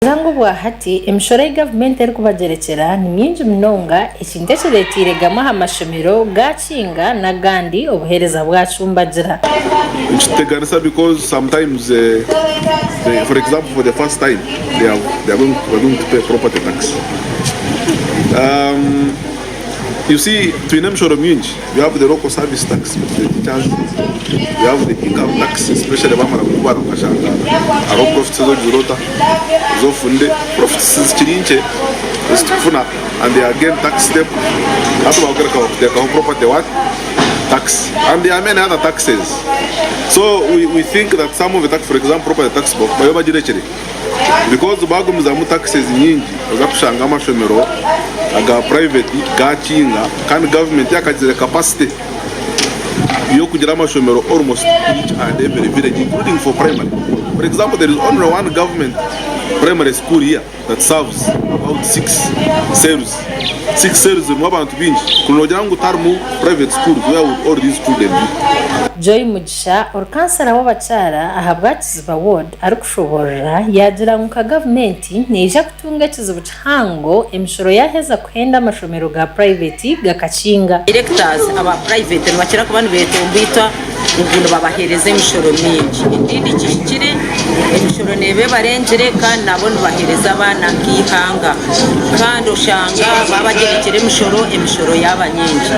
Naagira ngu obwahati emishoro ei gavumenti erikubagyerekyera ni mingi munonga ekintu ekireteire gamwe aha mashomero gaakinga n'agandi obuheereza bwacumbagira. Nikituteganisa because sometimes they for example for the first time they are they are going we are going to pay property tax um, you see twine emishoro mingi we have the local service tax the teachers we have the income tax especially bamara kukubara okashanga hariho profits ezi ogizire ota ezi ofunire profits zikiri nkye ezitukufuna and they again tax them hati bakugaruka bakuteekaho property what tax and there are many other taxes so we, we think that some of the tax for example property tax bayo bagirekire Because bagumizamu taxes nyingi oza kushanga amashomero aga private gakinga kandi government yakagizire capacity yokugira amashomero almost each and every village including for primary. For example there is only one government primary school here that serves about 6 cells. 6 cells zirimu abantu bingi kuri nogira ngu tiharimu private schools where would all these children be? Joy Mugisha ori kansara w'abakyara ahabwa Kiziba ward arikushoborora yaagira ngu nka gavumenti neija kutunga ekizibu kihango emishoro yaaheza kuhenda amashomero ga purayiveti gakakinga. Directors aba private nibakira kuba nibetomboitwa ngu nibabahereza emishoro mingi. Indeed kihikire, emishoro neeba ebarengire kandi nabo nibahereza abaana nk'eihanga kandi oshanga baabagyerekyera emishoro, emishoro yaaba nyingi.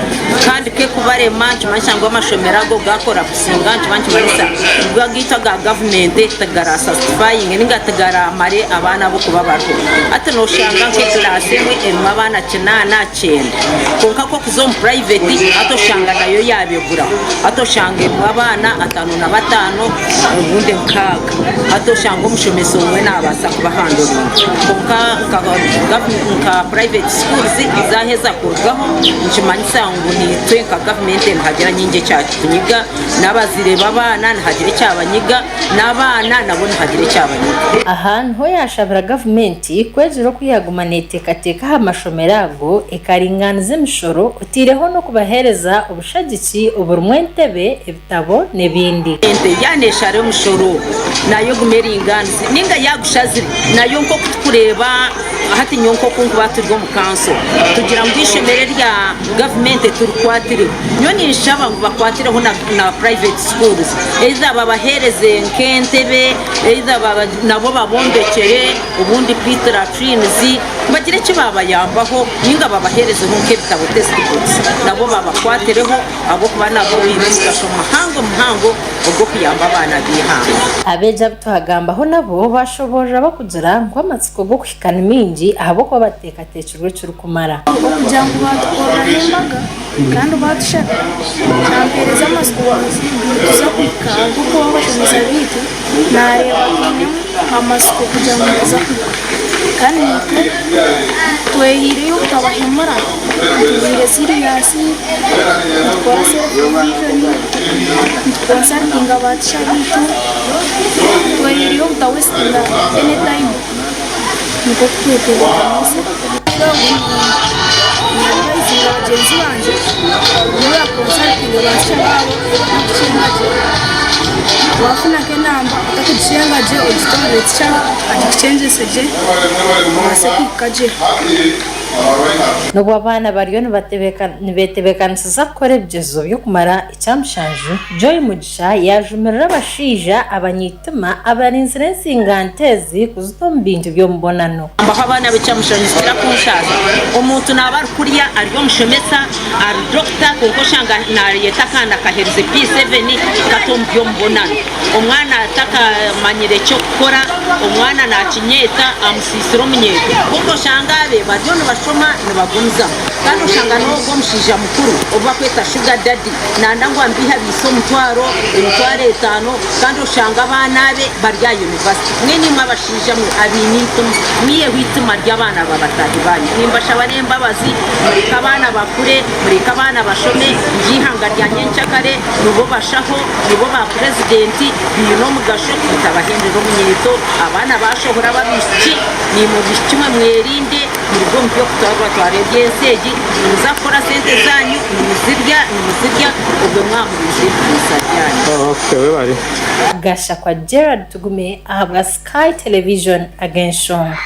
Kandi ku ekubarema nikimanyisa ngu amashomero ago gaakorapusinga nikiba nikimanyisa ngu agaitu aga gavumenti tigarasastifayinge ninga tigaramare abaana abo kuba bariho. Hati noshanga nk'ekiraasi emwe erimu abaana kinaana, kyenda kwonka ku okuza omu purayiveti hati oshanga nayo yaaba eguraho. Hati oshanga erimu abaana ataano na bataano obundi nkaaga. Hati oshanga omushomesa omwe naabaasa kubahandoringa. Kwonka nka purayiveti sikuuruzi zaaheza kurugaho nikimanyisa ngu naitwe nka gavumenti nihagira nyingi ekyatunyiga, n'abazaire b'abaana nihagira ekyabanyiga, n'abaana nabo nihagira ekyabanyiga. Aha niho yaashabira gavumenti kwegira oku yaaguma neeteekateeka aha mashomero ago ekaringaaniza emishoro otaireho n'okubaheereza obushagiki oburimu entebe, ebitabo n'ebindi. Ente yaaba neeshara omushoro nayo egume eringaanize nainga yaagushazire nayo nk'oku turikureeba hati nyowe nk'oku nkuba turi omu kanso tugira ngu eishomero erya gavumenti turikwatireho. Nyowe ninshaba ngu bakwatireho na private schools either babaheereze nk'entebe either nabo babombekyere obundi pit latrines bagire eki baabayambaho nainga babaheerezeho nk'ebitabo text books nabo babakwatireho ahabw'okuba nabo baine omugasho muhango muhango ogw'okuyamba abaana b'eihanga. Abeegi abu twagambaho nabo baashoboorora bakugira ngu amatsiko g'okuhika ni maingi ahabw'okuba bateekateekirwe ekirikumara. Okugira ngu baatukoreraho embaga kandi baatushabira kyampeereza amatsiko ngu nituza kuhika ahabw'okuba abashomesa baitu naareeba twinemu amatsiko kugira ngu nituza kuhika kandi naitwe twehaireyo kutabahemura tubaire siriyasi nitukora serufu rivijoni nitukonsarutinga baatisha baitu twehaireyo obutawesitinga eni tayimu nikwo kutwetebeekanisa. Nibaizinga bagyenzi bangye nibakonsarutinga baatisha baabo otakucenga gye waafuna nk'enamba otakugicenga gye ogitorere tica agikucengyese gye obaase kuhika gye. N'obu abaana bariyo nibetebeekanisiza kukora ebigyezo by'okumara ekyamushanju, Joy Mugisha yaajumirira abashaija abanyaitima abarinzire ensingante ezi kuzita omu bintu by'omubonano. Mbaho abaana b'ekyamushanju nikikira kunshaaza. Omuntu naaba arikurya ari omushomesa, ari dokita kwonka oshanga naayeta akaana kaherize P7 kati omu by'omubonano. Omwana atakamanyire ky'okukora, omwana nakinyeeta amusiisire omunyeeto. Kwonka oshanga abe bariyo nibashoma nibagumizamu. Kandi oshanga n'ogwo omushaija mukuru ou barikweta shuga dadi nanda ngu ambiihabiise omutwaro, emitwaro etaano kandi oshanga abaana abe bari aha yunivasite. Mbwenu imwe abashaija mwe abaine eitima, mwiheho eitima ry'abaana ba bataahi baanyu. Nimbashaba n'embabazi mureke abaana bakure, mureke abaana bashome, ngy'eihanga rya nyenkyakare nibo bashaho. Nibo ba purezidenti, baine omugasho mutabahendera omunyeeto, abaana baashohora b'abaishiki. Naimwe baishiki mwe mwerinde muruge omu by'okutwarwatwara eby'ensi egi, nimuza kukora sente zaanyu nimuzirya nimuzirya obwo mwahuriize ebitiinisa byanyu. Okay, webare. Gashakwa Gerald Tugume ahabwa Sky Television Ag'enshonga.